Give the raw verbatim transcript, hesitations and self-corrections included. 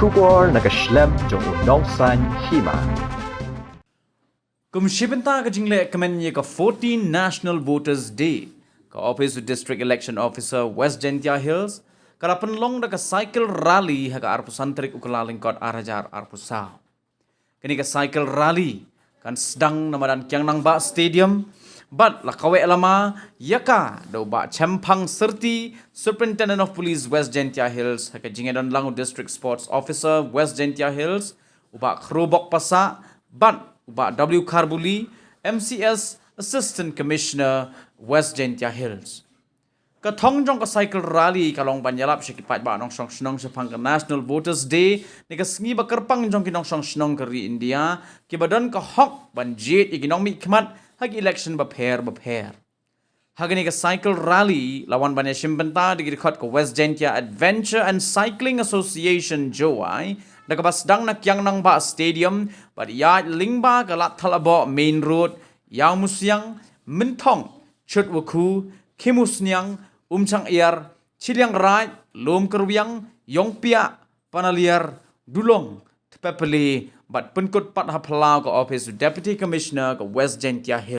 Khubor na ka shlem jong u nongsan hima. Kum shi bynta ka jingleh kmen ïa ka fourteen National Voters Day, ka Office of District Election Officer West Jaintia Hills ka la pynlong da ka cycle rally ha ka arphew san tarik u Kyllalyngkot ar hajar arphew saw. Kane ka cycle rally kan sdang na madan Kiang Nangbah Stadium bad la kaweh lama ïa ka da u Bah Chemphang Syrti, Superintendent of Police West Jaintia Hills, ha ka jingïadon lang u District Sports Officer West Jaintia Hills, u Bah Khrobok Passah bad u Bah W Kharbuli, M C S, Assistant Commissioner West Jaintia Hills. Ka thong jong ka cycle rally ka long ban ïalap sha ki paidbah nongshong shnong shaphang ka National Voters Day, ne ka sngi ba kyrpang jong ki nongshong shnong ka ri India kiba don ka hok ban jied ïa ki nongmihkhmat ha ki election bapher bapher. Ha kane ka cycle rally la wan ban ïashim bynta da ki dkhot ka West Jaintia Adventure and Cycling Association, Jowai, da kaba sdang na Kiang Nangbah Stadium bad ïaid lyngba ka Ladthalaboh Main Road, Ïawmusiang, Mynthong, Chutwakhu, Khimusniang, Umchang Iar, Chiliangraij, Lum Kyrwiang, Iongpiah, Panaliar, Dulong, Tpepali bad pynkut pat ha phyllaw ka office u Deputy Commissioner ka West Jaintia Hills.